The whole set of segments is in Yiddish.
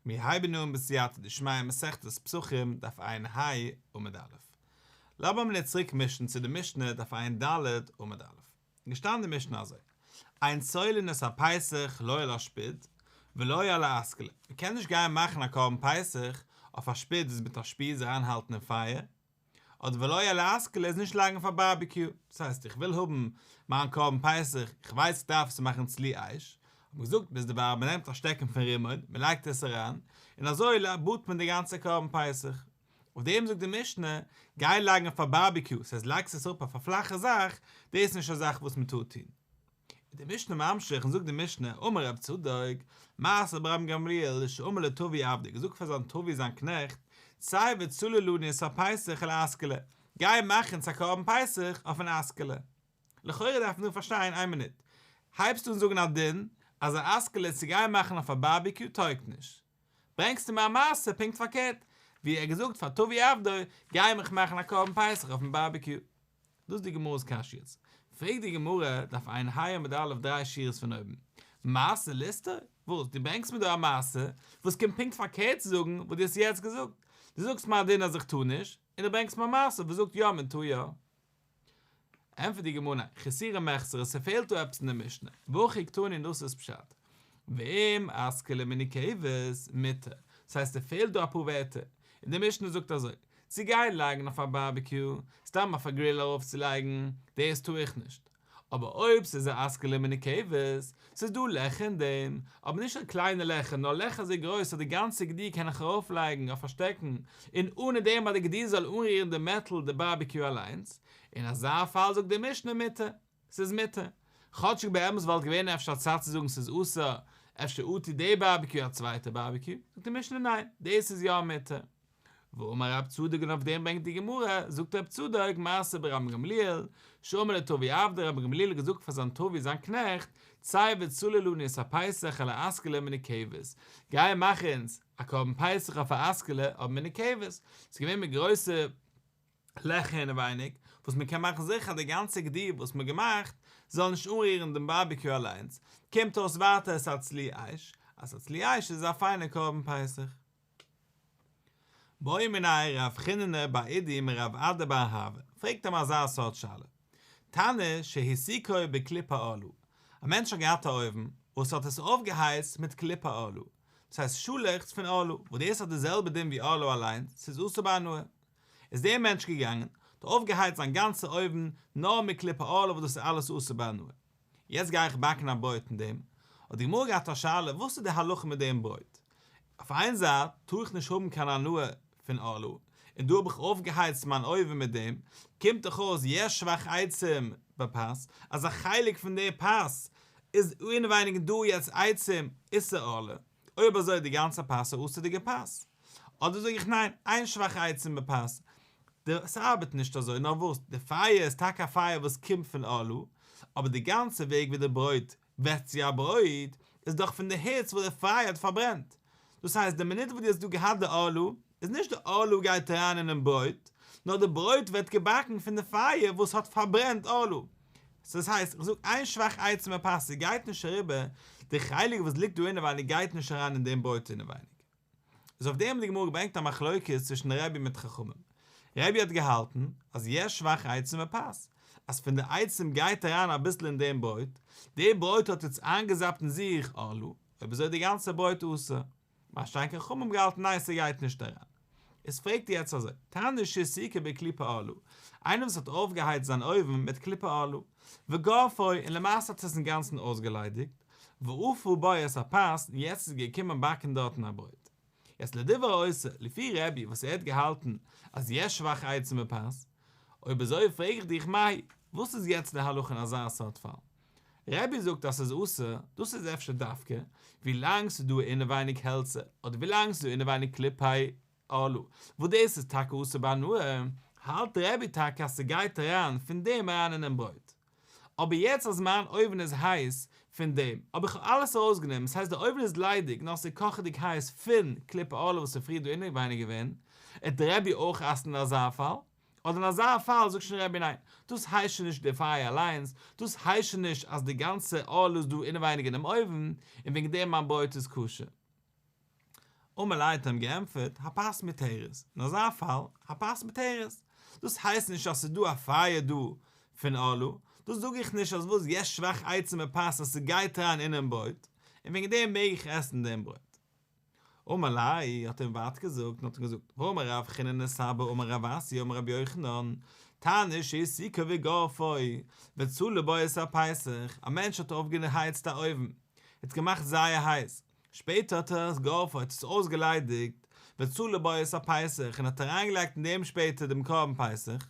מיר הייבן אן בסייעתא דשמיא מסכת פסחים דף ע"ה עמוד א'. לאמיר מינוט צוריק מישן צו די משנה דף ע"ד עמוד א'. געשטאנען די משנה אזוי, אין צולין את הפסח לא על השפוד ולא על האסכלה, מען קען נישט גיין מאכן א קרבן פסח אויף א שפוד איז מיט א שפיז אריינהאלטן אין פייער, אדער ולא על האסכלה איז נישט לייגן אויף א בארביקיו, דאס הייסט איך וויל האבן מיין קרבן פסח, איך ווייס איך דארף עס מאכן צלי אש, האט מען געזאגט ביז דערווייל מען נעמט א שטעקן פון רימון מען לייגט עס אריין, און אזוי באט מען די גאנצע קרבן פסח. אויף דעם זאגט די משנה, גיי לייגן אויף א בארביקיו, ס'הייסט לייגסט עס אראפ אויף א פלאכע זאך, דאס איז נישט א זאך וואס מען טאר טון. איז די משנה ממשיך און זאגט די משנה, אמר רב צדוק, מעשה ברבן גמליאל שאמר לטבי עבדו, געזאגט פאר זיין טבי זיין קנעכט, צא וצלי לנו את הפסח על האסכלה, גיי מאך אונז א קרבן פסח אויפן אסכלה. לכאורה דארף מען דא פארשטיין איין מינוט, הייבסט אן זאגן א דין אז א אסכלה צו גיין מאכן אויף א בארביקיו טויגט נישט, ברענגסטו מיר א מעשה פונקט פארקערט, ווי ער האט געזאגט פאר טבי עבדו, גיי מיך מאכן א קרבן פסח אויפן בארביקיו. דאס איז די גמרא'ס קשיא יעצט. פרעגט די גמרא, דף ע"ה עמוד א' דריי שורות פון אויבן, מעשה לסתור? וואס? דו ברענגסט מיר דא א מעשה וואס קומט פונקט פארקערט צו זאגן וואס דו האסט יעצט געזאגט. דו זאגסט מיר א דין אז איך טאר נישט, און דו ברענגסט מיר א מעשה וואס זאגט יא מען טאר יא. ענטפערט די גמרא ניין, חסורי מחסרא, ס'פעלט דא עפעס אין די משנה, והכי קתני און דאס איז פשט, ואם אסכלה מנוקבת, מותר, דאס הייסט ס'פעלט דא אפאר ווערטער, און די משנה זאגט אזוי, צו גיין לייגן אויף א בארביקיו, סתם אויף א גריל ארויף צו לייגן, דאס טאר איך נישט, אבער אויב ס'איז א אסכלה מנוקבת, ס'איז דא לעכער אין דעם, אבער נישט קיין קליינע לעכער, נאר לעכער אזוי גרויס אז די גאנצע גדי קען איך ארויף לייגן אויף א שטעקן, און אנע דעם אז די גדי זאל אנרירן די מעטאל די בארביקיו אליינס, אין אזא פאל זאגט די משנה מותר, ס'איז מותר. כאטשיג באמת וואלט געווען אפשר א צד צו זאגן ס'איז אסור, אפשר אטו די בארביקיו א צווייטע בארביקיו, זאגט די משנה ניין, דאס איז יא מותר. ואמר רב צדוק און אויף דעם ברענגט די גמרא, זאגט רב צדוק, מעשה ברבן גמליאל, שאמר לטבי עבדו, רבן גמליאל האט געזאגט פאר זיין טבי זיין קנעכט, צא וצלי לנו את הפסח על האסכלה מנוקבת, גיי מאך אונז א קרבן פסח אויף א אסכלה אבער מנוקבת, ס'איז געווען מיט גרויסע לעכער אינעווייניג, וואס מען קען מאכן זיכער אז די גאנצע גדי וואס מען האט געמאכט זאל נישט אנרירן דעם בארביקיו אליינס, קומט אויס ווייטער עס איז א צלי אש, אז א צלי אש איז א פיינע קרבן פסח. בעא מיניה רב חיננא בר אידי מרב אדא בר אהבה, פרעגט אים אזא סארט שאלה, תנור שהסיקו בקליפי ערלה, א מענטש האט געהאט א אויוון וואס האט עס אויפגעהייצט מיט קליפי ערלה, דאס הייסט שאלעכץ פון ערלה, וואס דאס האט די זעלבע דין ווי ערלה אליינס, ס'איז אסור בהנאה. איז דער מענטש געגאנגען, האט אויפגעהייצט זיין גאנצע אויוון נאר מיט קליפי ערלה וואס דאס איז אלעס אסור בהנאה. יעצט גיי איך באקן א ברויט אין דעם, האט די גמרא געהאט א שאלה וואס איז די הלכה מיט דעם ברויט? אויף איין זייט טאר איך נישט האבן קיין הנאה פון ערלה, און דא האב איך אויפגעהייצט מיין אויוון מיט דעם, קומט דאך אויס יש שבח עצים בפת, אז א חלק פון די פת איז אינעווייניג דא יעצט עצים איסור ערלה, אויב אזוי איז די גאנצע פת א אסור'דיגע פת. אדער זאג איך ניין, אין שבח עצים בפת. די ס'ארבעט נישט אזוי, נאר וואס, די פייער איז טאקע א פייער וואס קומט פון ערלה, אבער די גאנצע וועג ווי די ברויט ווערט צו א ברויט, איז דאך פון די היץ וואס די פייער האט פארברענט. דאס הייסט די מינוט וואס דו האסט דא געהאט די ערלה, איז נישט די ערלה גייט אריין אינעם ברויט, נאר די ברויט ווערט געבאקן פון די פייער וואס האט פארברענט ערלה. סאו דאס הייסט, איך זאג אין שבח עצים בפת, ס'גייט נישט אריבער, די חלק וואס ליגט דא אינעווייניג גייט נישט אריין אין דעם ברויט אינעווייניג. איז אויף דעם האט די גמרא געברענגט א מחלוקת צווישן רבי מיט חכמים. רבי האט געהאלטן אז יש שבח עצים בפת, אז פון די עצים גייט אריין אביסל אין דעם ברויט, די ברויט האט יעצט איינגעזאפט אין זיך ערלה, אויב אזוי איז די גאנצע ברויט אסור. מה שאין כן חכמים האבן געהאלטן ניין ס'גייט נישט אריין. איז פרעגט ער יעצט אזוי, תנור שהסיקו בקליפי ערלה, איינער וואס האט אויפגעהייצט זיין אויוון מיט קליפי ערלה, וגרפו און למעשה האט עס אינגאנצן אויסגעליידיגט, ואפה בו את הפת און יעצט איז געקומען באקן דארטן א ברויט. יעצט לדברי העושה, לפי רבי וואס ער האט געהאלטן אז יש שבח עצים בפת, אויב אזוי פרעג איך דיך מהו, וואס איז יעצט די הלכה אין אזא סארט פאל? רבי זאגט אז ס'איז אסור, דאס איז אפשר דווקא ווילאנג ס'איז דא אינעווייניג העלצער, אדער ווילאנג ס'איז דא אינעווייניג קליפי ערלה, וואס דאס איז טאקע אסור בהנאה, האלט רבי טאקע אז ס'גייט אריין פון דעם אריין אינעם ברויט. אבער יעצט אז מיין אויוון איז הייס פון דעם, האב איך אלעס ארויסגענומען, ס'הייסט די אויוון איז ליידיג נאר ס'איז קאכעדיג הייס פון קליפי ערלה וואס איז פריער דא אינעווייניג געווען, עט רבי אויך אסר'ן אין אזא פאל? אדער אין אזא פאל זאגט שוין רבי ניין, דאס הייסט שוין נישט די פייער אליינס, דאס הייסט שוין נישט אז די גאנצע ערלה איז דא אינעווייניג אינעם אויוון, און וועגן דעם מיין ברויט איז כשר. אמר ליה האט ער אים געענטפערט, הפת מותרת, אין אזא פאל, הפת מותרת, דאס הייסט נישט אז ס'איז דא א פייער דא פון ערלה, דאס זאג איך נישט אז וואס יש שבח עצים בפת אז ס'גייט אריין אינעם ברויט, און וועגן דעם מעג איך עסן דעם ברויט. אמר ליה, האט ער אים ווייטער געזאגט און האט אים געזאגט, והאמר רב חיננא סבא אמר רב אסי אמר רבי יוחנן, תנור שהסיקו וגרפו, וצלה בו את הפסח, א מענטש האט אויפגעהייצט א אויוון, האט געמאכט זייער הייס, שפעטער האט ער עס גרפו האט עס אויסגעליידיגט, וצלה בו את הפסח און האט אריינגעלייגט אין דעם שפעטער דעם קרבן פסח,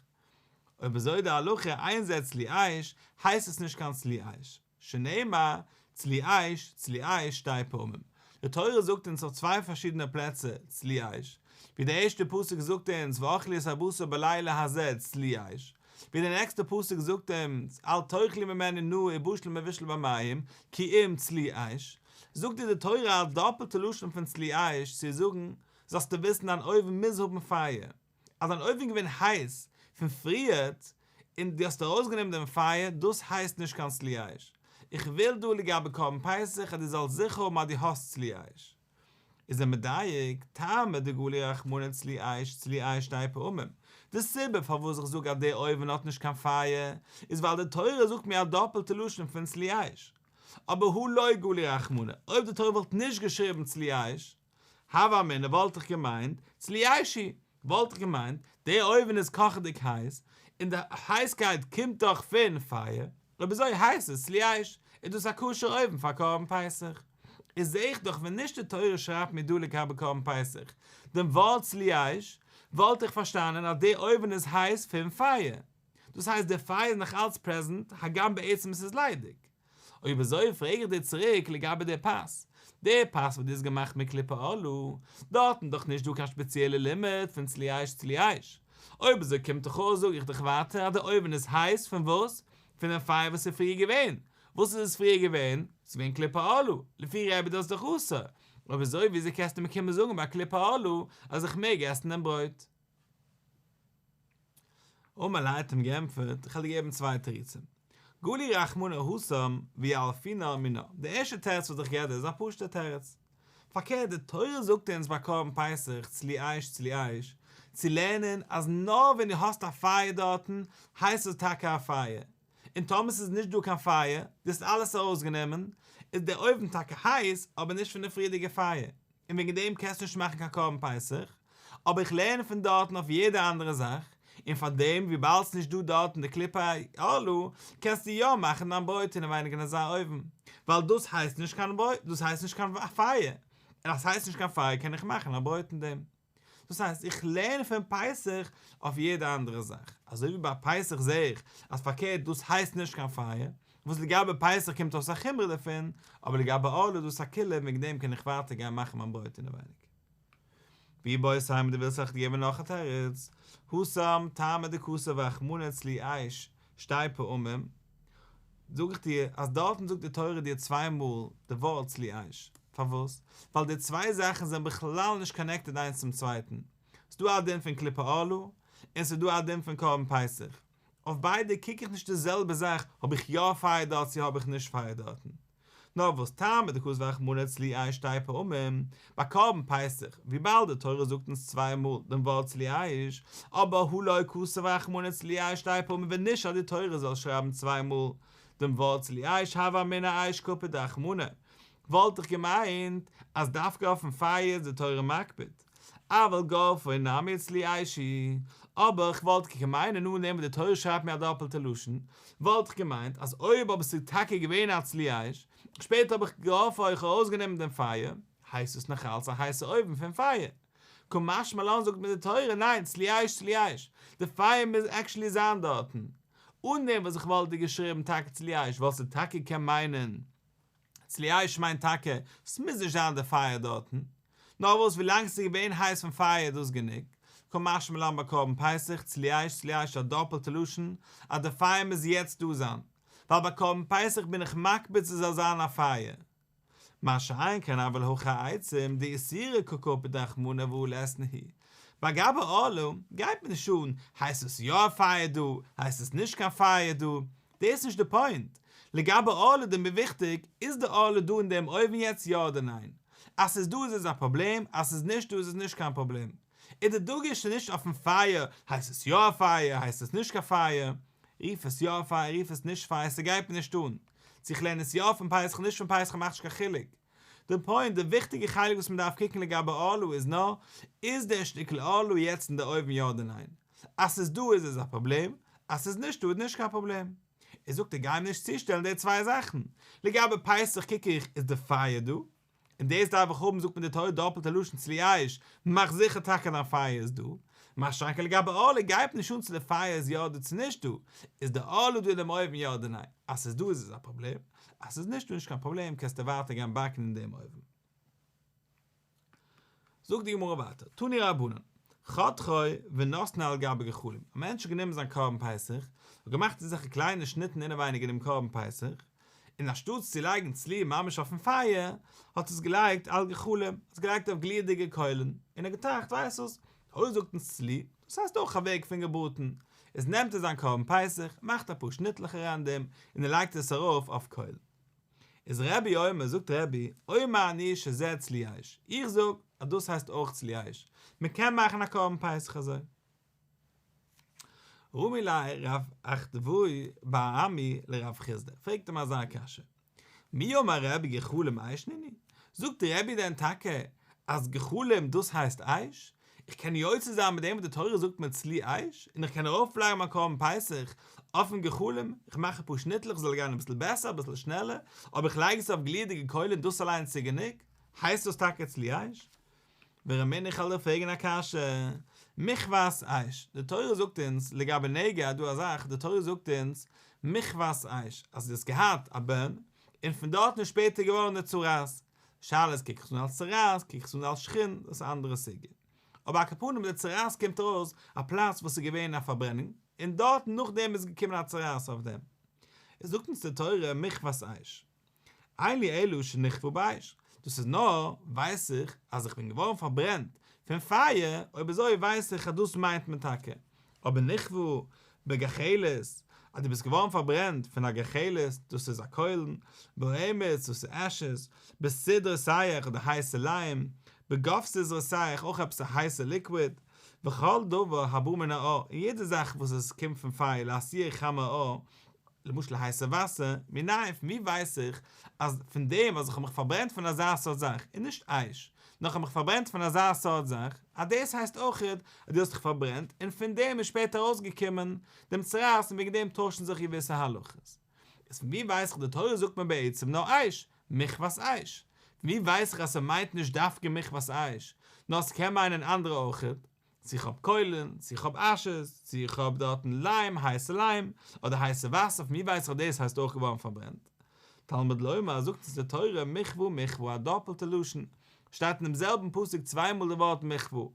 אויב אזוי די הלכה אין זה צלי אש, הייסט עס נישט קיין צלי אש, שנאמר, צלי אש, צלי אש שתי פעמים. די תורה זאגט אונז אויף צוויי פארשידענע פלעצער צלי אש, ווי די ערשטע פסוק זאגט אונז ואכלו את הבשר בלילה הזה צלי אש, ווי די נעקסטע פסוק זאגט אונז אל תאכלו ממנו נא ובשל מבושל במים כי אם צלי אש, זאגט דיר די תורה א דאפלטע לשון פון צלי אש צו זאגן זאלסטו וויסן דיין אויוון מוז האבן פייער, אז דיין אויוון געווען הייס פון פריערט און דו האסט ארויסגענומען דעם פייער דאס הייסט נישט קיין צלי אש, איך וויל דא לגבי קרבן פסח אז דו זאלסט זיכער האבן אז דו האסט צלי אש. איז ער מדייק, טעמא דגלי רחמנא צלי אש צלי אש שתי פעמים, די סיבה פארוואס איך זאג אז דער אויוון האט נישט קיין פייער, איז ווייל די תורה זאגט מיר א דאפלטע לשון פון צלי אש. אבער הא לא גלי רחמנא, אויב די תורה וואלט נישט געשריבן צלי אש, הוה אמינא וואלט איך געמיינט צלי אש הוא, וואלט איך געמיינט, דער אויוון איז קאכעדיג הייס, און די הייסקייט קומט דאך פון פייער, אויב אזוי הייסט עס צלי אש, איז דאס א כשר אויוון פאר קרבן פסח. איז זעה איך דאך ווען נישט די תורה שרייבט מיר דא לגבי קרבן פסח דעם ווארט צלי אש, וואלט איך פארשטאנען אז דער אויוון איז הייס פון פייער. דאס הייסט דער פייער איז נאך אלץ present, הגם בעצם עס איז ליידיג. אויב אזוי פרעג איך דיר צוריק לגבי די פת, די פת וואס דו האסט געמאכט מיט קליפי ערלה, דארטן דאך נישט דא קיין שפעציעלע לימוד פון צלי אש צלי אש, אויב אזוי קומט דאך אויס זאג איך דיך ווייטער אז די אויוון איז הייס פון וואס? פון דעם פייער וואס איז פריער געווען, וואס איז עס פריער געווען? ס'איז געווען קליפי ערלה, לפי רבי דאס דאך אסור, אויב אזוי וויאזוי קענסטו מיר קומען זאגן ביי קליפי ערלה אז איך מעג עסן דעם ברויט? אמר ליה האט אים געענטפערט, איך וועל דיר געבן צוויי תירוצים. גלי רחמנא התם וילפינן מינה, די ערשטע תירוץ וואס איך געב דיר איז א פשוט'ע תירוץ. פארקערט, די תורה זאגט אונז ביי קרבן פסח צלי אש צלי אש, צו לערנען אז נאר ווען דו האסט א פייער דארטן הייסט עס טאקע א פייער, און טאמער ס'איז נישט דא קיין פייער, דו האסט אלעס ארויסגענומען, איז דער אויוון טאקע הייס, אבער נישט פון די פריערדיגע פייער. און וועגן דעם קענסטו נישט מאכן קיין קרבן פסח, אבער איך לערן פון דארטן אויף יעדע אנדערע זאך, און פאר דעם וויבאלד ס'נישט דא דארטן די קליפי ערלה, קענסטו יא מאכן דיין ברויט אינעווייניג אין אזא אויוון, ווייל דאס הייסט נישט קיין ברויט, דאס הייסט נישט קיין פייער, און אז ס'הייסט נישט קיין פייער קען איך מאכן א ברויט אין דעם. דאס הייסט איך לערן פון פסח אויף יעדע אנדערע זאך, אזוי ווי ביי פסח זעה איך אז פארקערט דאס הייסט נישט קיין פייער, וואס לגבי פסח קומט אויס א חומרא דערפון, אבער לגבי ערלה איז דאס א קולא און וועגן דעם קען איך ווייטער גיין מאכן מיין ברויט אינעווייניג. ואיבעית אימא דו ווילסט זאל איך דיר געבן נאך א תירוץ, התם טעמא דכתב רחמנא צלי אש שתי פעמים, זאג איך דיר אז דארטן זאגט די תורה דיר צוויי מאל די ווארט צלי אש, פארוואס? ווייל די צוויי זאכן זענען בכלל נישט connected איינס צום צווייטן, ס'דא א דין פון קליפי ערלה, און ס'דא א דין פון קרבן פסח, אויף ביידע קוק איך נישט די זעלבע זאך, האב איך יא פייער דארט צו האב איך נישט פייער דארטן. נאר וואס טעמא דכתב רחמנא צלי אש שתי פעמים, ביי קרבן פסח, וויבאלד די תורה זאגט אונז צוויי מאל דעם ווארט צלי אש, אבער הא לא כתב רחמנא צלי אש שתי פעמים ווען נישט אז די תורה זאל שרייבן צוויי מאל דעם ווארט צלי אש הוה אמינא אש קפיד רחמנא, וואלט איך געמיינט אז דווקא אויפן פייער איז די תורה מקפיד. אבל גרפו נמי צלי אש הוא, אבער איך וואלט געמיינט און אן דעם וואס די תורה שרייבט מיר א דאפעלטע לשון, וואלט איך געמיינט אז אויב אבער ס'איז טאקע געווען א צלי אש, שפעטער האב איך גרפו אויך ארויסגענומען דעם פייער, הייסט עס נאך אלץ א הייסע אויוון פון פייער. קא משמע לן זאגט מיר די תורה ניין צלי אש צלי אש, די פייער מוז actually זיין דארטן. אן דעם וואס איך וואלט דיר געשריבן טאקע צלי אש וואלסטו טאקע געקענט מיינען צלי אש מיינט טאקע, ס'מוז נישט זיין די פייער דארטן, נאר וואס ווילאנג ס'איז געווען הייס פון פייער איז דאס גענוג, קא משמע לן ביי קרבן פסח, צלי אש צלי אש א דאפעלטע לשון, אז די פייער מוז יעצט דא זיין, ווייל ביי קרבן פסח בין איך מקפיד ס'זאל זיין א פייער. מה שאין כן אבל הכא עצים דאיסורא קא קפיד רחמנא והא ליתנהו. ביי גבי ערלה גייט מיר נישט אן, הייסט עס יא א פייער דא, הייסט עס נישט קיין פייער דא, דאס איז נישט די point. לגבי ערלה איז מיר וויכטיג, איז די ערלה דא אין דעם אויוון יעצט יא אדער ניין? אז ס'איז דא איז עס א פראבלעם, אז ס'איז נישט דא איז עס נישט קיין פראבלעם. און די דגוש איז נישט אויפן פייער, הייסט עס יא א פייער, הייסט עס נישט קיין פייער, רוף עס יא א פייער, רוף עס נישט פייער, ס'גייט מיר נישט אן. צו איך לערן עס יא פון פסח נישט פון פסח מאכט נישט קיין חילוק. די פוינט, די וויכטיגע חלק וואס מ'דארף קוקן לגבי ערלה איז נאר, איז דער שטיקל ערלה יעצט אין די אויוון יא אדער ניין? אז ס'איז דא איז עס א פראבלעם, אז ס'איז נישט דא איז נישט קיין פראבלעם. ער זאגט ער גייט מיר נישט צושטעלן די צוויי זאכן. לגבי פסח קוק איך איז די פייער דא, און דאס דארף איך האבן זאגט מיר די תורה דאפלטע לשון צלי אש, מאך זיכער טאקע דיין פייער איז דא. מה שאין כן לגבי ערלה גייט נישט אן צו די פייער איז יא דא צו נישט דא, איז די ערלה דא אינעם אויוון יא אדער ניין? אז ס'איז דא איז עס א פראבלעם, אז ס'איז נישט דא נישט קיין פראבלעם קענסטו ווייטער גיין באקן אין דעם אויוון. זאגט די גמרא ווייטער, תנו רבנן, חתכו ונתנו על גבי גחלים, א מענטש האט גענומען זיין קרבן פסח, האט געמאכט אזעלכע קליינע שניטן אינעווייניג אינעם קרבן פסח, און אנשטאטס צו לייגן צלי ממש אויפן פייער, האט עס געלייגט על גחלים, האט עס געלייגט אויף גליעדיגע קוילן, און ער האט געטראכט, ווייסט וואס, תורה זאגט אונז צלי, דאס הייסט אויך א וועג פון געבראטן, איז נעמט ער זיין קרבן פסח, מאכט אפאר שניטלעך אריין אין דעם, און ער לייגט עס ארויף אויף קוילן. איז רבי אומר, זאגט רבי, אומר אני שזה צלי אש, איך זאג אז דאס הייסט אויך צלי אש, מען קען מאכן א קרבן פסח אזוי. רמי ליה רב אחדבוי בר אמי לרב חסדא, פרעגט אים אזא קשיא, מי אמר רבי גחלים אש נינהו? זאגט רבי דען טאקע אז גחלים דאס הייסט אש? איך קען יוצא זיין מיט דעם וואס די תורה זאגט מיר צלי אש, און איך קען ארויפלייגן מיין קרבן פסח אויפן גחלים, איך מאך אפאר שניטלעך ס'זאל גיין אביסל בעסער אביסל שנעלער, אבער איך לייג עס אויף גליעדיגע קוילען דאס אליינס איז גענוג? הייסט דאס טאקע צלי אש? ורמינהו איך וועל דיר פרעגן א קשיא, מכוות אש, די תורה זאגט אונז לגבי נגע איז דא א זאך, די תורה זאגט אונז מכוות אש, אז דו האסט געהאט א burn, און פון דארטן איז שפעטער געווארן די צרעת, שאלה איז קוק איך עס אן אלס צרעת, קוק איך עס אן אלס שחין, דאס איז א אנדערע סוגיא. אבער על כל פנים די צרעת קומט ארויס א פלאץ וואס איז געווען א פארברענונג, און דארטן נאכדעם איז געקומען א צרעת אויף דעם. עס זאגט אונז די תורה מכוות אש. אין לי אלא שנכווה באש, דאס איז נאר ווייס איך אז איך בין געווארן פארברענט פון פייער, אויב אזוי ווייס איך אז דאס מיינט מען טאקע, אבער נכווה בגחלת, אז דו ביסט געווארן פארברענט פון א גחלת, דאס איז א קוילן, בארמית, דאס איז ashes, בסיד רותח אדער הייסע ליים, בגופרית רותח, אויך עפעס א הייסע liquid, וכל דבר הבא מן האור, און יעדע זאך וואס עס קומט פון פייער לאתויי חמי עור, למשל הייסע וואסער, מנין, פון ווי ווייס איך אז פון דעם אז איך האב מיך פארברענט פון אזא סארט זאך, און נישט אש, נאר איך האב מיך פארברענט פון אזא סארט זאך, אז דאס הייסט אויכעט אז דו האסט דיך פארברענט, און פון דעם איז שפעטער ארויסגעקומען דעם צרעת און וועגן דעם טוישן זיך געוויסע הלכות. איז פון ווי ווייס איך די תורה זאגט מיר בעצם נאר אש, מכוות אש. פון ווי ווייס איך אז ס'מיינט נישט דווקא מכוות אש, נאר ס'קען מיינען אנדערע אויכעט, צו איך האב קוילן, צו איך האב ashes, צו איך האב דארטן ליים, הייסע ליים, אדער הייסע וואסער, פון ווי ווייס איך אז דאס הייסט אויך געווארן פארברענט? תלמוד לומר, זאגט אונז די תורה מכוה מכוה א דאפלטע לשון, שטייט אינעם זעלבן פסוק צוויי מאל די ווארט מכוה.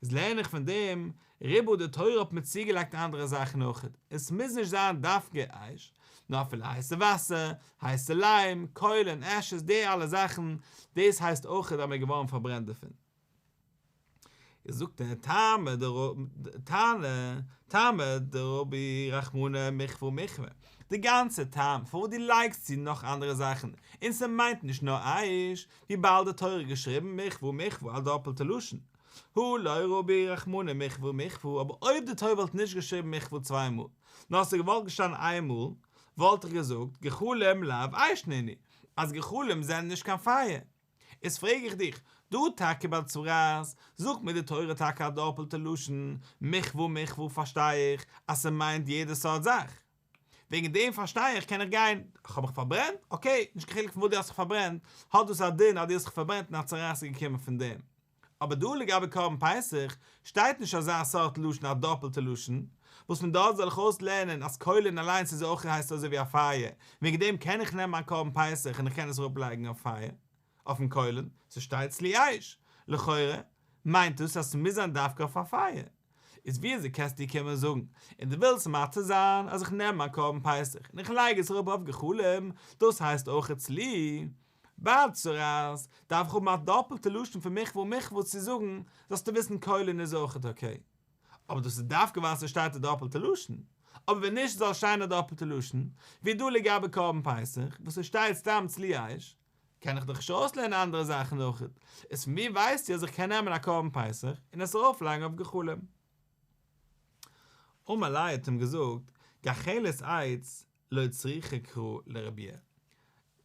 איז לערן איך פון דעם ריבה די תורה האט מיר צוגעלייגט אנדערע זאכן אויכעט, עס מוז נישט זיין דווקא אש, נאר אפילו הייסע וואסער, הייסע ליים, קוילן, ashes, די אלע זאכן, דאס הייסט אויכעט אז מען איז געווארן פארברענט דערפון. איז זאגט ער טעמא דתנא טעמא דרבי רחמנא מכוה מכוה, די גאנצע טעם פארוואס דו לייגסט צו נאך אנדערע זאכן און ס'מיינט נישט נאר אש, וויבאלד די תורה האט געשריבן מכוה מכוה א דאפלטע לשון, הא לא רבי רחמנא מכוה מכוה, אבער אויב די תורה וואלט נישט געשריבן מכוה צוויי מאל, נאר ס'געוואלט געשטאנען איין מאל, וואלט איך געזאגט גחלים לאו אש נינהו, אז גחלים זענען נישט קיין פייער. איז פרעג איך דיך, דא טאקע ביי צרעת, זאגט מיר די תורה טאקע א דאפלטע לשון, מכוה מכוה פארשטיי איך אז ס'מיינט יעדע סארט זאך. וועגן דעם פארשטיי איך קען איך גיין, כ'האב מיך פארברענט, okay, נישט קיין חילוק פון וואס דו האסט זיך פארברענט, האט דאס א דין אז דו האסט זיך פארברענט און א צרעת איז געקומען פון דעם. אבער דא לגבי קרבן פסח שטייט נישט אזא סארט לשון א דאפלטע לשון, וואס פון דארט זאל איך אויסלערנען אז קוילען אליינס איז אויך הייסט אזוי ווי א פייער, וועגן דעם קען איך נעמען מיין קרבן פסח און איך קען עס אראפ לייגן אויף פייער, אויפן קוילען, ס'שטייט צלי אש, לכאורה מיינט דאס אז ס'מוז זיין דווקא אויף א פייער. איז ווי אזוי קענסטו קומען זאגן און דו ווילסט מתיר זיין אז איך נעם מיין קרבן פסח און איך לייג עס אראפ אויף גחלים, דאס הייסט אויך צלי? ביי צרעת דארף איך האבן א דאפלטע לשון פון מכוה מכוה צו זאגן, זאלסטו וויסן קוילן איז אויכעט okay. אבער דאס איז דווקא ווייל ס'שטייט א דאפלטע לשון. אבער ווען נישט זאל שטיין א דאפלטע לשון, ווי דא לגבי קרבן פסח, וואס ס'שטייט סתם צלי אש. קען איך דאך נישט אויסלערנען אנדערע זאכן אויכעט, איז פון ווי ווייסטו אז איך קען נעמען א קרבן פסח און עס ארויפלייגן אויף גחלים? אמר ליה האט אים געזאגט, גחלת עץ לא צריכא קרא לרבויי,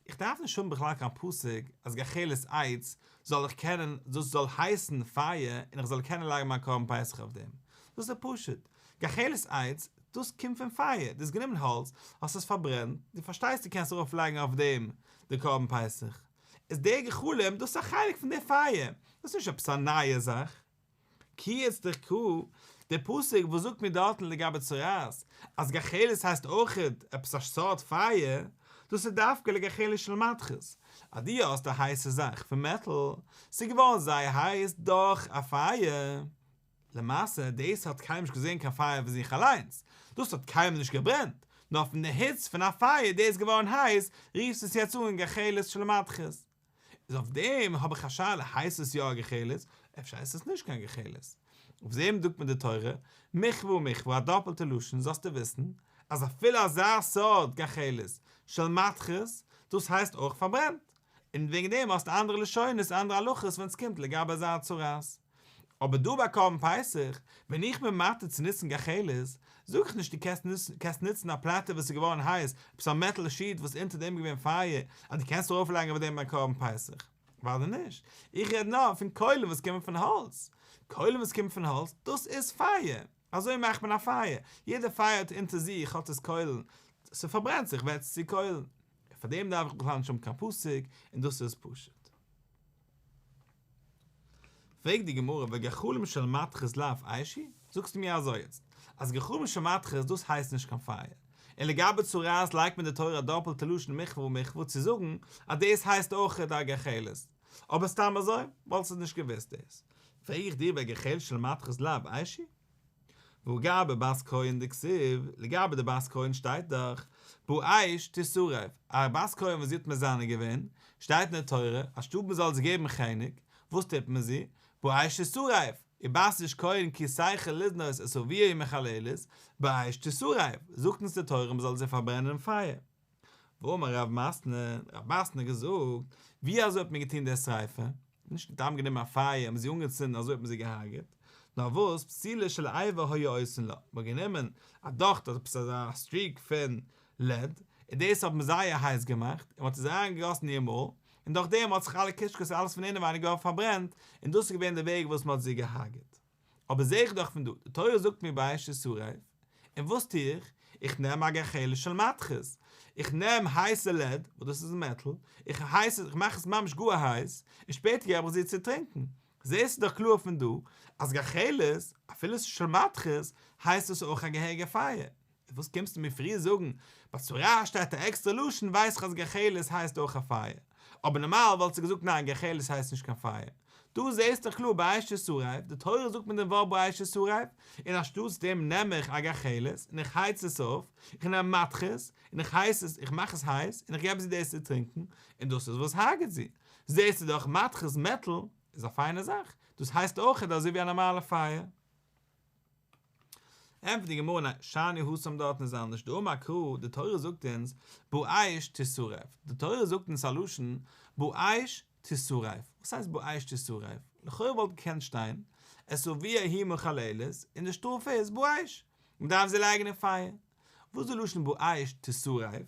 איך דארף נישט האבן בכלל קיין פסוק אז גחלת עץ זאל איך קענען, דאס זאל הייסן פייער און איך זאל קענען לייגן מיין קרבן פסח אויף דעם, דאס איז פשוט, גחלת עץ, דאס קומט פון פייער, דו האסט גענומען האלץ, האסט עס פארברענט, דו פארשטייסט דו קענסט ארויף לייגן אויף דעם די קרבן פסח, איז די גחלים דאס איז א חלק פון די פייער, דאס איז נישט עפעס א נייע זאך. כי איצטריך קרא, דער פסוק וואס זאגט מיר דארטן לגבי צרעת אז גחלת הייסט אויכעט עפעס א סארט פייער, דאס איז דווקא לגחלת של מתכות, אז דו האסט א הייסע זאך פון מעטאל, ס'איז געווארן זייער הייס דורך א פייער, למעשה דאס האט קיינמאל נישט געזען קיין פייער פון זיך אליינס, דאס האט קיינמאל נישט געברענט, נאר פון די היץ פון א פייער דאס איז געווארן הייס, רופסט עס יעצט אן גחלת של מתכות. איז אויף דעם האב איך א שאלה, הייסט עס יא א גחלת? אפשר הייסט עס נישט קיין גחלת. אויף דעם זאגט מיר די תורה, מכוה מכוה א דאפלטע לשון זאלסטו וויסן, אז אפילו אזא סארט גחלת של מתכות, דאס הייסט אויך פארברענט. און וועגן דעם האסטו אנדערע לשונות אנדערע הלכות ווען עס קומט לגבי אזא צרעת. אבער דא ביי קרבן פסח, ווען איך בין מתיר צו נוצן גחלת, זאג איך נישט דו קענסט נוצן א פלאטע וואס איז געווארן הייס, עפעס א מעטאל sheet וואס אונטער דעם איז געווען פייער, אז דו קענסט ארויף לייגן אויף דעם א קרבן פסח. אוודאי נישט. איך רעד נאר פון קוילן וואס קומען פון האלץ. קוילן וואס קומען פון האלץ, דאס איז פייער. אזוי מאכט מען א פייער. יעדע פייער האט אונטער זיך האט עס קוילן. ס'פארברענט זיך ווערט עס צו קוילן. און פאר דעם דארף איך בכלל נישט האבן קיין פסוק, און דאס איז פשוט. פרעגט די גמרא וגחלים של מתכות לאו אש הוא? זאגסטו מיר אזוי יעצט אז גחלים של מתכות דאס הייסט נישט קיין פייער, און לגבי צרעת לייגט מיר די תורה א דאפעלטע לשון מכוה מכוה צו זאגן אז דאס הייסט אויך א גחלת, אבער סתם אזוי וואלסטו נישט געוואוסט דאס, פרעג איך דיר וגחלת של מתכות לאו אש הוא? והא גבי בת כהן דכתיב, לגבי די בת כהן שטייט דאך, באש תשרף, א בת כהן וואס זי האט מזנה געווען, שטייט אין די תורה, אנשטאט מען זאל זי געבן חנק, וואס טוט מען זי? באש תשרף, ובת איש כהן כי תחל לזנות את אביה היא מחללת, באש תשרף, זאגט אונז די תורה מען זאל זי פארברענען אין פייער. ואמר רב מתנה, רב מתנה האט געזאגט, ווי אזוי האט מען געטון די שריפה? נישט סתם גענומען א פייער און זי אנגעצינדן אזוי האט מען זי געהארגעט, נאר וואס, פתילה של אבר היו עושין לה, מען האט גענומען א דאכט עפעס אזא streak פון lead, און דאס האט מען זייער הייס געמאכט, און מען האט עס אריין געגאסן אין איר מויל, און דורך דעם האט זיך אלע קישקעס אלעס פון אינעווייניג געווארן פארברענט, און דאס איז געווען די וועג וואס מען האט זי געהארגעט. אבער זעה איך דאך פון דא, די תורה זאגט מיר באש תשרף, און וואס טו איך? איך נעם א גחלת של מתכות, איך נעם הייסע lead, וואס דאס איז מעטאל, איך הייס עס, איך מאך עס ממש גאר הייס, און שפעטער געב איך זי צו טרינקען. זעסטו דאך קלאר פון דא, אז גחלת, אפילו עס איז של מתכות, הייסט עס אויך א געהעריגע פייער. איז וואס קומסטו מיר פריער זאגן, ביי צרעת שטייט א עקסטערע לשון ווייס איך אז גחלת הייסט אויך א פייער, אבער נארמאל וואלטסטו געזאגט ניין גחלת הייסט נישט קיין פייער, דא זעסטו דאך קלאר באש תשרף, די תורה זאגט מיט דעם ווארט באש תשרף, און אנשטאטס דעם נעם איך א גחלת און איך הייץ עס אויף, איך נעם מתכות און איך הייס עס, איך מאך עס הייס און איך געב זי דאס צו טרינקען, און דאס איז וואס הרג'ט זי, זעסטו דאך מתכות מעטל איז א פיינע זאך, דאס הייסט אויכעט אזוי ווי א נארמאלע פייער. ענטפערט די גמרא ניין, שאני התם דארטן איז אנדערש, דאמר קרא, די תורה זאגט אונז באש תשרף, די תורה זאגט אונז א לשון באש תשרף, וואס הייסט באש תשרף? לכאורה וואלט געקענט שטיין את אביה היא מחללת און די שטראף איז באש, מען דארף זי לייגן אין פייער, וואס איז די לשון באש תשרף?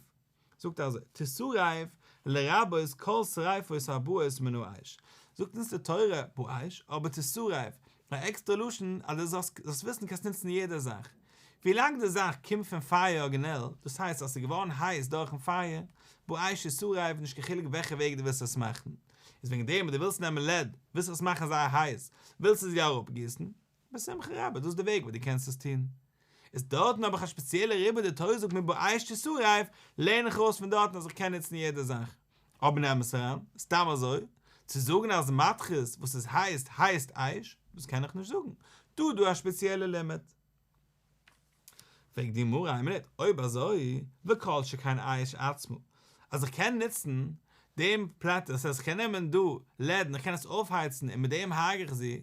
זאגט ער אזוי, תשרף לרבות כל שריפות הבאות מן האש, זאגט אונז די תורה באש, אבער תשרף, א עקסטערע לשון אז דו זאלסט וויסן קענסט נוצן יעדע זאך, ווילאנג די זאך קומט פון פייער ארגינעל, דאס הייסט אז ס'איז געווארן הייס דורכן פייער, באש תשרף, נישט קיין חילוק וועלכע וועג דו ווילסט עס מאכן, איז וועגן דעם אז דו ווילסט נעמען lead, ווילסט עס מאכן זייער הייס, ווילסטו זי אראפגיסן, בשמחה רבה, דאס איז די וועג וואס דו קענסט עס טון. איז דארטן האב איך א שפעציעלע ריבוי, די תורה זאגט מיר באש תשרף, לערן איך ארויס פון דארטן אז איך קען נוצן יעדע זאך. אבער נעם עס אריין, סתם אזוי, צו זאגן אז מתכות וואס איז הייס הייסט אש, דאס קען איך נישט זאגן. דא איז דא א שפעציעלע לימוד. פרעגט די גמרא איין מינוט, אויב אזוי, וכל שכן אש עצמה, אז איך קען נוצן דעם פלעטער, דאס הייסט איך קען נעמען דא lead און איך קען עס אויפהייצן און מיט דעם הרג' איך זי,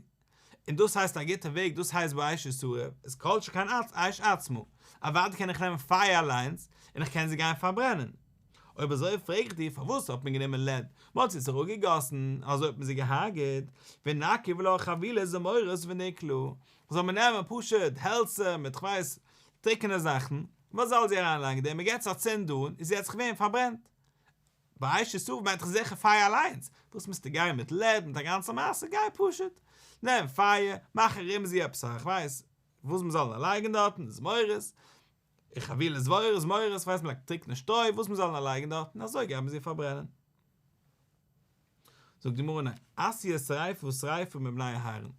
און דאס הייסט א גוטע וועג, דאס הייסט באש תשרף, איז כל שכן אש עצמה, אוודאי קען איך נעמען פייער אליינס, און איך קען זי גיין פארברענען. אויב אזוי פרעג איך דיר פארוואס האט מען גענומען לעד, מען האט זי עס אראפגעגאסן, אזוי האט מען זי געהארגעט, ונקיף לה חבילי זמורות ונקלה, זאל מען נעמען פשוט העלצער מיט כ'ווייס טריקענע זאכן, מען זאל זי אריינלייגן אין דעם, מען געט עס א צינד אן, איז זי האט זיך געווען פארברענט. באש תשרף מיינט דאך זיכער פייער אליינס, וואס מוזטו גיין מיט לעד מיט א גאנצע מעשה, גיי פשוט נעם פייער, מאך ארום זי עפעס א כ'ווייס וואס מען זאל לייגן דארטן, זמורות, חבילי זמורות, זמורות, כ'ווייס מ'לייגט טריקענע שטרוי, וואס מ'זאל נאר לייגן דארטן, אזוי גייט מען זי פארברענען. זאגט די גמרא ניין, אתיא שריפה שריפה מבני אהרן.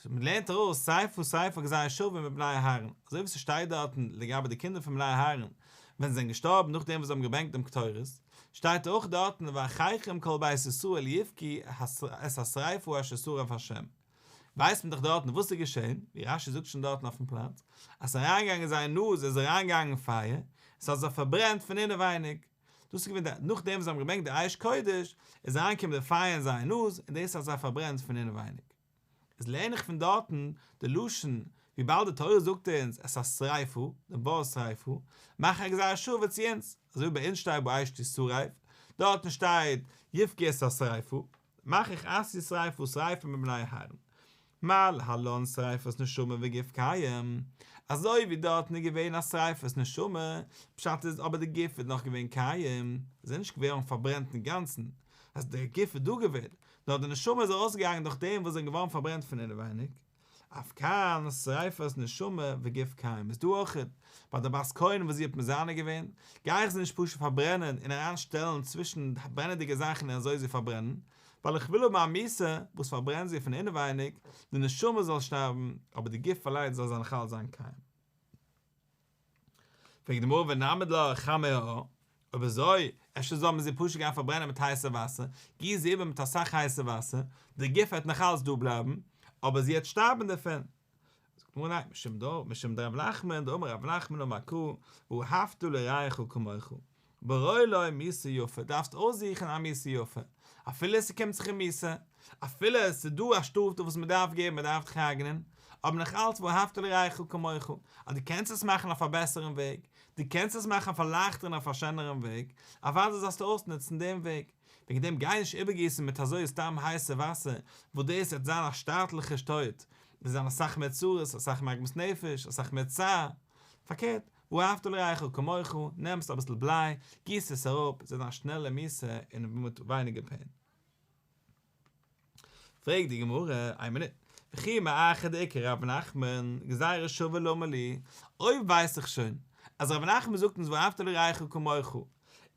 מ'לערנט ארויס שריפה שריפה גזירה שווה מבני אהרן, אזוי ווי ס'שטייט דארטן לגבי די קינדער פון בני אהרן, ווען זיי זענען געשטארבן נאכדעם וואס זיי האבן געברענגט דעם קטורת, שטייט אויך דארטן ואחיכם כל בית ישראל יבכו את השריפה אשר שרף ה'. ווייסט מען דאך דארטן וואס איז געשען, ווי רש"י זאגט שוין דארטן אויפן פלאץ, אז ס'איז אריינגעגאנגען אין זייער נאז איז אריינגעגאנגען פייער, עס האט זיי פארברענט פון אינעווייניג, דאס איז געווען די, נאכדעם וואס זיי האבן געברענגט די אש קודש, איז אריינגעקומען די פייער אין זייער נאז, און דאס האט זיי פארברענט פון אינעווייניג. איז לערן איך פון דארטן די לשון, וויבאלד די תורה זאגט אונז את השריפה, דעם ווארט שריפה, מאך א גזירה שווה צו אונז, אזוי ווי ביי אונז שטייט באש תשרף, דארטן שטייט יבכו את השריפה, מאך איך אתיא שריפה שריפה מבני אהרן. מה להלן שריפת נשמה וגוף קיים, אזוי ווי דארטן איז געווען א שריפת נשמה, פשט איז אבער די גוף איז נאך געווען קיים, איז ער נישט געווארן פארברענט אינגאנצן, אז די גוף איז דא געווען, נאר די נשמה איז ארויסגעגאנגען דורך דעם וואס זיי זענען געווארן פארברענט פון אינעווייניג. אף כאן שריפת נשמה וגוף קיים איז דא אויכעט ביי די בת כהן וואס זי האט מזנה געווען, גיי איך זי נישט פשוט פארברענען און אריין שטעלן צווישן ברענעדיגע זאכן און אזוי זי פארברענען, ווייל איך וויל האבן א מיתה וואס פארברענט זי פון אינעווייניג, די נשמה זאל שטארבן, אבער די גוף אליינס זאל זיין נאכאלץ זיין קיים. פרעגט די גמרא ונעמיד לה חמי האור, אויב אזוי, אפשר זאל מען זי פשוט גיין פארברענען מיט הייסע וואסער, גיס זי איבער מיט אסאך הייסע וואסער, די גוף וועט נאך אלץ דא בלייבן, אבער זי וועט שטארבן דערפון. זאגט די גמרא ניין, משום דא, משום דרב נחמן, דאמר רב נחמן אמר קרא, ואהבת לרעך כמוך. ברור לו מיתה יפה, דארפסט אויסזוכן א מיתה יפה, אפילו ס'קומט זיך אים מיתה, אפילו עס איז דא א שטראף וואס מען דארף געבן, מען דארף דיך הרג'נען, אבער נאך אלץ ואהבת לרעך כמוך, אז דו קענסט עס מאכן אויף א בעסערן וועג, דו קענסט עס מאכן אויף א לייכטערן אויף א שענערן וועג, אוודאי זאלסטו אויסנוצן דעם וועג. וועגן דעם גיי נישט איבערגיסן מיט אזוי סתם הייסע וואסער, וואס דאס וועט זיין א שטאטליכע טויט, וועט זיין אסאך מער צרות, אסאך מער עגמת נפש, אסאך מער צער. פארקערט, ואהבת לרעך כמוך, נעמסט אביסל בליי, גיסט עס אראפ, עס וועט זיין א שנעלע מיתה און מיט ווייניגער pain. פרעגט די גמרא, איין מינוט, וכי מאחר דאיכא רב נחמן, גזירה שווה למה לי, אויב ווייס איך שוין אז רב נחמן זאגט אונז ואהבת לרעך כמוך,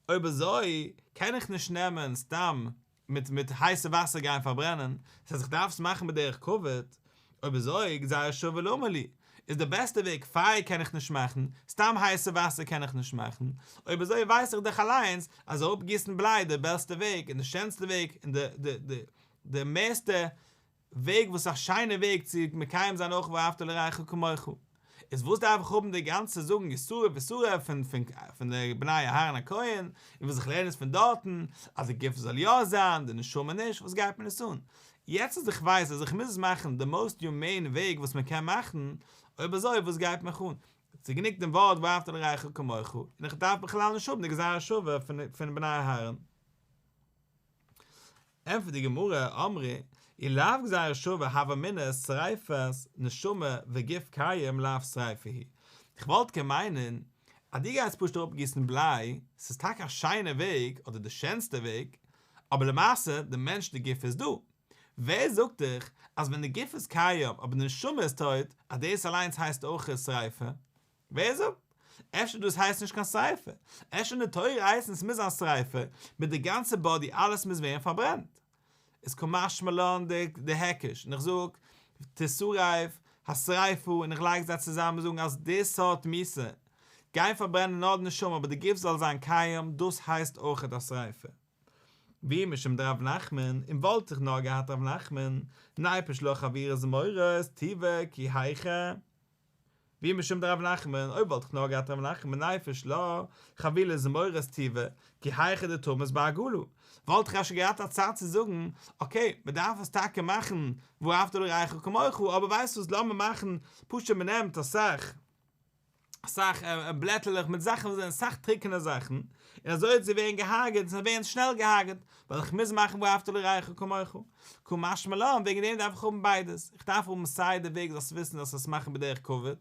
אויב אזוי קען איך נישט נעמען סתם מיט מיט הייסע וואסער גיין פארברענען, דאס הייסט איך דארף עס מאכן בדרך כבוד, אויב אזוי גזירה שווה למה לי, איז די בעסטע וועג, פייער קען איך נישט מאכן, סתם הייסע וואסער קען איך נישט מאכן, אויב אזוי ווייס איך דאך אליינס אז אראפגיסן בליי איז די בעסטע וועג און די שענסטע וועג און די די די די מערסטע וועג וואס איז א שיינע וועג צו מקיים זיין אויך ואהבת לרעך כמוך. איז וואס דארף איך האבן די גאנצע זאגן ישרף ישרף פון פון פון די בני אהרן הכהן, און וואס איך לערן עס פון דארטן אז די גוף זאל יא זיין די נשמה נישט, וואס גייט מיר עס אן? יעצט אז איך ווייס אז איך מוז עס מאכן די most humane וועג וואס מען קען מאכן, אויב אזוי וואס גייט מיך אן? ס'איז גענוג דעם ווארט ואהבת לרעך כמוך, און איך דארף בכלל נישט האבן די גזירה שווה פון בני אהרן. ענטפערט די גמרא, אמרי, אי לאו גזירה שווה הוה אמינא שריפת נשמה וגוף קיים לאו שריפה היא. איך וואלט קען מיינען אז דו גייסט פשוט אראפגיסן בליי, ס'איז טאקע א שיינע וועג אדער די שענסטע וועג, אבער למעשה די מענטש די גוף איז דא. ווער זאגט דיך אז ווען די גוף איז קיים אבער די נשמה איז טויט אז דאס אליינס הייסט אויך שריפה? ווער זאגט? אפשר דאס הייסט נישט קיין שריפה? אפשר אין די תורה הייסט עס מוז זיין שריפה מיט די גאנצע body אלעס מוז ווערן פארברענט. איז קא משמע לן די היקש און איך זאג תשרף השריפה און איך לייג זיי צוזאמען זאגן אז די סארט מיתה גיין פארברענען נאר די נשמה אבער די גוף זאל זיין קיים דאס הייסט אויכעט א שריפה. ואי משום דרב נחמן, און וואלט איך נאר געהאט רב נחמן, ניפוש לה חבורי זמורות, טובא כי היכי. ואי משום דרב נחמן, אויב וואלט איך נאר געהאט רב נחמן ניפוש לה חבילי זמורות טובא, כי היכי דתמות בעגלה, וואלט איך אפשר געהאט א צד צו זאגן, okay, מען דארף עס טאקע מאכן ואהבת לרעך כמוך, אבער ווייסט וואס לאמיר מאכן פשוט מען נעמט אסאך אסאך בלעטעלעך מיט זאכן וואס זענען אסאך טרוקענע זאכן, און אזוי וועט זי ווערן געהארגעט און זי וועט ווערן שנעל געהארגעט, ווייל איך מוז מאכן ואהבת לרעך כמוך. קא משמע לן, וועגן דעם דארף איך האבן ביידעס, איך דארף האבן סיי די וועג זאלסט וויסן זאלסט עס מאכן בדרך כבוד, און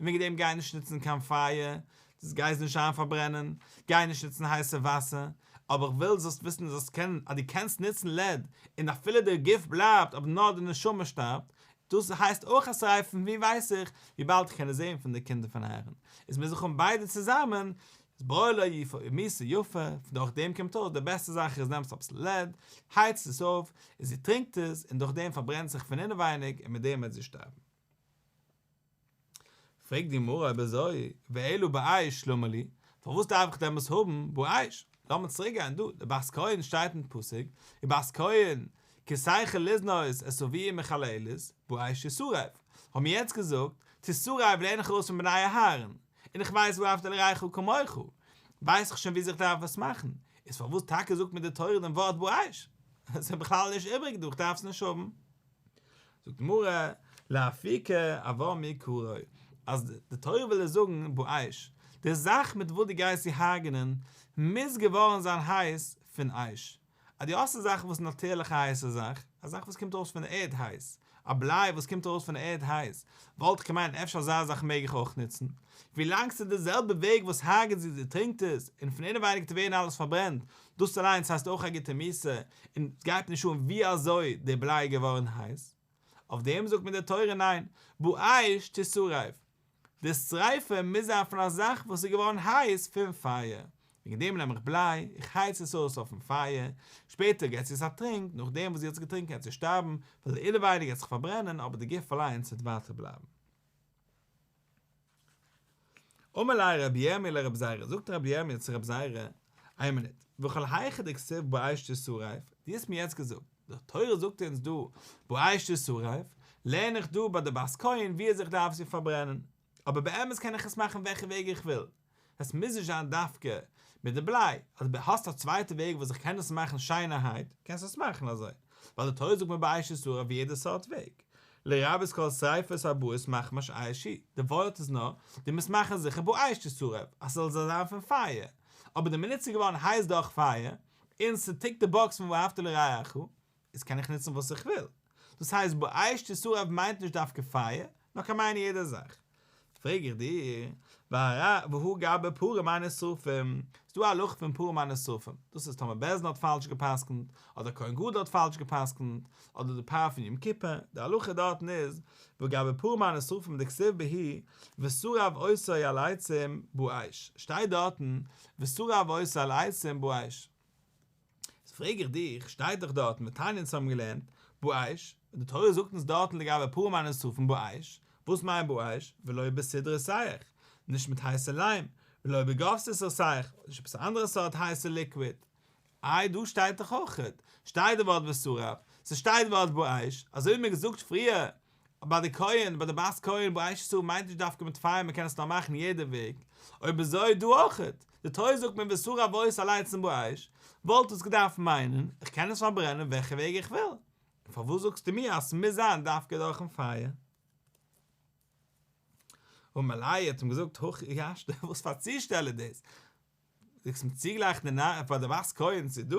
וועגן דעם גיי נישט נוצן קיין פייער, דאס גייסט נישט איין פארברענען, גיי נישט נוצן הייסע וואסער, אבער איך וויל זאלסט וויסן זאלסט קענען אז דו קענסט נוצן לעד, און אפילו די גוף בלייבט אבער נאר די נשמה שטארבט, דאס הייסט אויך א שריפה, פון ווי ווייס איך? וויבאלד איך קען עס זען פון די קינדער פון אהרן, איז מוז איך האבן ביידע צוזאמען, איז בעי לה יפה מיתה יפה, פון דורך דעם קומט אויס די בעסטע זאך איז נעמסט אביסל לעד, הייצט עס אויף, און זי טרינקט עס, און דורך דעם פארברענט זיך פון אינעווייניג און מיט דעם וועט זי שטארבן. פרעגט די גמרא אויב אזוי, ואלא באש למה לי, פארוואס דארף איך דעמאלס האבן באש? לאמיר צוריק גיין דא, די בת כהן שטייט אין פסוק, ובת כהן כי תחל לזנות את אביה מחללת, באש תשרף, האבן מיר יעצט געזאגט, תשרף לערן איך ארויס פון בני אהרן, און איך ווייס ואהבת לרעך כמוך, ווייס איך שוין וויאזוי איך דארף עס מאכן, איז פארוואס טאקע זאגט מיר די תורה דעם ווארט באש? עס איז בכלל נישט איבריג דא, איך דארף עס נישט האבן. זאגט די גמרא, לאפוקי אבר מעיקרא, אז די תורה וויל דיר זאגן באש, די זאך מיט וואס דו גייסט זי הרג'נען מוז געווארן זיין הייס פון אש, אז דו האסט א זאך וואס איז נאטירליך א הייסע זאך, א זאך וואס קומט ארויס פון די ערד הייס, א בליי וואס קומט ארויס פון די ערד הייס, וואלט איך געמיינט אפשר אזא זאך מעג איך אויך נוצן, ווילאנג ס'איז די זעלבע וועג וואס הרג'ט זי, זי טרינקט עס, און פון אינעווייניג וועט ווערן אלעס פארברענט, דאס אליינס הייסט אויך א גוטע מיתה, און עס גייט נישט אן ווי אזוי די בליי איז געווארן הייס. אויף דעם זאגט מיר די תורה ניין, באש תשרף, די שריפה מוז זיין פון א זאך וואס איז געווארן הייס פון פייער, וועגן דעם נעם איך בליי, איך הייץ עס אויס אויפן פייער, שפעטער געט זי עס א טרינק, נאכדעם וואס זי האט עס געטרינקען וועט זי שטארבן, ווייל די אינעווייניג וועט זיך פארברענען אבער די גוף אליינס וועט ווייטער בלייבן. אמר ליה רבי ירמי' לרבי זירא, זאגט רבי ירמי' צו רבי זירא, איין מינוט, וכל היכא דכתיב באש תשרף, דו האסט מיר יעצט געזאגט, די תורה זאגט אונז דא באש תשרף, לערן איך דא ביי די בת כהן ווי אזוי איך דארף זי פארברענען, אבער באמת קען איך עס מאכן וועלכע וועג איך וויל, עס מוז נישט זיין דווקא מיט די בליי, אז דו האסט א צווייטע וועג וואס איך קען עס מאכן שיינערהייט, קענסטו עס מאכן אזוי, ווייל די תורה זאגט מיר באש תשרף ווי יעדע סארט וועג, לרבות כל שריפות הבאות מחמת אש היא, די ווארט איז נאר, דו מוזט מאכן זיכער באש תשרף, אז ס'זאל זיין פון פייער, אבער די מינוט ס'איז געווארן הייס דורך פייער, און ס'טיקט די באקס פון ואהבת לרעך, איז קען איך נוצן וואס איך וויל. דאס הייסט באש תשרף מיינט נישט דווקא פייער, נאר קען מיינען יעדע זאך. פרעג איך דיר, והא גבי פרים הנשרפים, ס'דא א הלכה פון פרים הנשרפים, דאס איז טאמער בית דין האט פאלש גע'פסק'נט, אדער כהן גדול האט פאלש גע'פסק'נט, אדער די פר פון יום כיפור, די הלכה דארטן איז, וגבי פרים הנשרפים דכתיב בהו ושרף אותו על העצים באש, שטייט דארטן ושרף אותו על העצים באש. איז פרעג איך דיך, שטייט דאך דארטן ותניא אונז האבן געלערנט, באש, און די תורה זאגט אונז דארטן לגבי פרים הנשרפים באש, וואס מיינט באש? ולא בסיד רותח, נישט מיט הייסע ליים, ולא בגופרית רותח, נישט עפעס א אנדערע סארט הייסע ליקוויד. איי דא שטייט דאך אויכעט, שטייט די ווארט ושרף, ס'שטייט די ווארט באש, אזוי ווי מ'האט געזאגט פריער ביי די כהן, ביי די בת כהן באש תשרף מיינט נישט דווקא מיט פייער מ'קען עס נאר מאכן יעדע וועג, אויב אזוי דא אויכעט, די תורה זאגט מיר ושרף אותו על העצים באש, וואלט עס געדארפט מיינען איך קען עס פארברענען וועלכע וועג איך וויל, און פארוואס זאגסטו מיר אז ס'מוז זיין דווקא דורכן פייער? אמר ליה האט אים געזאגט הכי השתא וואס פאר צושטעל איז דאס? זאגסט מיר צוגלייכן די נאר פאר די בת כהן צו דא?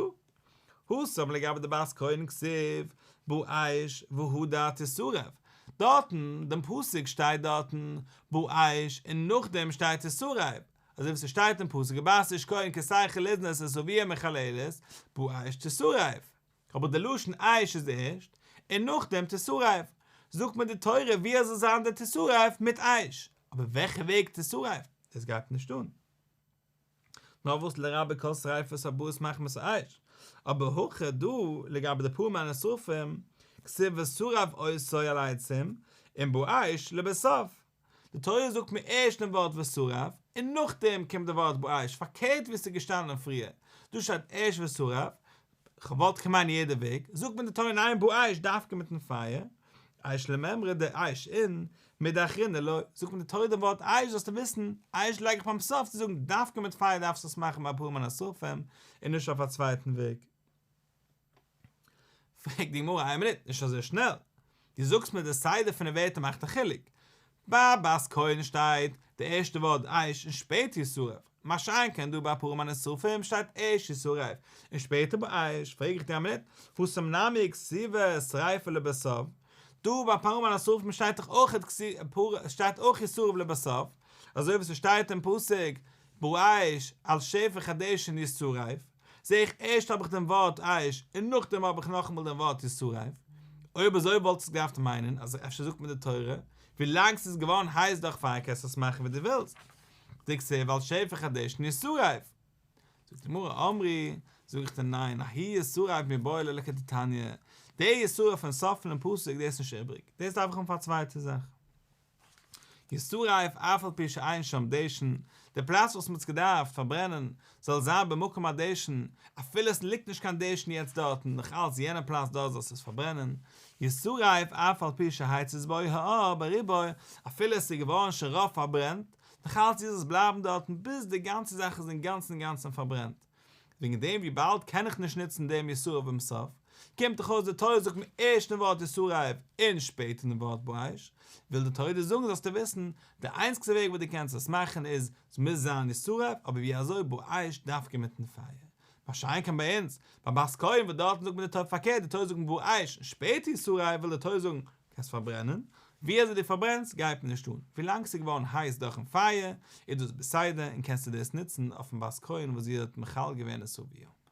התם לגבי די בת כהן כתיב באש והדר תשרף, דארטן דעם פסוק שטייט דארטן באש און נאכדעם שטייט תשרף, אזוי ווי ס'שטייט אין פסוק ובת איש כהן כי תחל לזנות את אביה מחללת באש תשרף, אבער די לשון אש איז ערשט און נאכדעם תשרף, זאגט מיר די תורה ווי עס זאל זיין די תשרף מיט אש, אבער וועלכע וועג תשרף, דאס גייט נישט אן. נאר וואס לרבות כל שריפות הבאות מחמת אש, אבער הכא דא לגבי די פרים הנשרפים, כתיב ושרף אותו על העצים, און באש לבסוף. די תורה זאגט מיר ערשט דעם ווארט ושרף, און נאכדעם קומט די ווארט באש, פארקערט ווי עס איז געשטאנען פריער, דא שטייט ערשט ושרף, כ'וואלט געמיינט יעדע וועג, זאגט מיר די תורה ניין באש דווקא מיטן פייער, אש למימרא דאש אין, מידי אחרינא לא, זאגט מיר די תורה דעם ווארט אש זאלסטו וויסן, אש לייג איך ביים סוף צו זאגן דווקא מיט פייער דארפסטו עס מאכן ביי פרים הנשרפים און נישט אויף א צווייטן וועג. פרעגט די גמרא איין מינוט, נישט אזוי שנעל, דו זאגסט מיר די סדר פון די ווערטער מאכט א חילוק, ביי בת כהן שטייט די ערשטע ווארט אש און שפעטער ישרף. מה שאין כן דא ביי פרים הנשרפים שטייט ערשט ישרף און שפעטער באש, פרעג איך דיר א מינוט, התם נמי כתיבה שריפה לבסוף, דא ביי פרים הנשרפים שטייט דאך אויך שטייט אויך ישרף לבסוף, אזוי ווי ס'שטייט אין פסוק באש על שפך הדשן ישרף, זעה איך ערשט האב איך דעם ווארט אש און נאכדעם האב איך נאכאמאל דעם ווארט ישרף, אויב אזוי וואלט עס געדארפט מיינען אז אפשר זאגט מיר די תורה ווילאנג ס'איז געווארן הייס דורך פייער קענסטו עס מאכן ווי דו ווילסט, דכתיב על שפך הדשן ישרף. זאגט די גמרא אמרי, זאג איך דיר ניין, ההוא ישרף מיבעי ליה לכדתניא, די ישרף פון סוף פונעם פסוק דאס איז נישט איבריג, דאס דארף איך האבן פאר א צווייטע זאך. ישרף אף על פי שאין שם דשן, די פלאץ וואס מ'האט עס געדארפט פארברענען זאל זיין במקום הדשן, אפילו עס ליגט נישט קיין דשן יעצט דארטן, נאך אלץ יענע פלאץ דארט זאלסטו עס פארברענען, ישרף אף על פי שהצית בו האור ברובו, אפילו עס איז געווארן שוין רוב פארברענט, נאך אלץ מוז עס בלייבן דארטן ביז די גאנצע זאך איז אינגאנצן אינגאנצן פארברענט. וועגן דעם וויבאלד קען איך נישט נוצן דעם ישרף ביים סוף, קומט דאך אויס די תורה זאגט מיר ערשט דעם ווארט ישרף און שפעטער דעם ווארט באש, וויל די תורה דיר זאגן זאלסטו וויסן, די איינציגסטע וועג וואס דו קענסט עס מאכן איז, עס מוז זיין ישרף, אבער ווי אזוי באש דווקא מיטן פייער. מה שאין כן ביי אונז, ביי בת כהן וואס דארטן זאגט מיר די תורה פארקערט, די תורה זאגט מיר באש און שפעטער ישרף, וויל די תורה זאגן, קענסט פארברענען, ווי אזוי דו פארברענסט גייט מיר נישט אן, ווילאנג ס'איז געווארן הייס דורכן פייער איז דאס בסדר און קענסטו דאס נוצן אויפן בת כהן וואס זי האט מכלה געווען את אביה.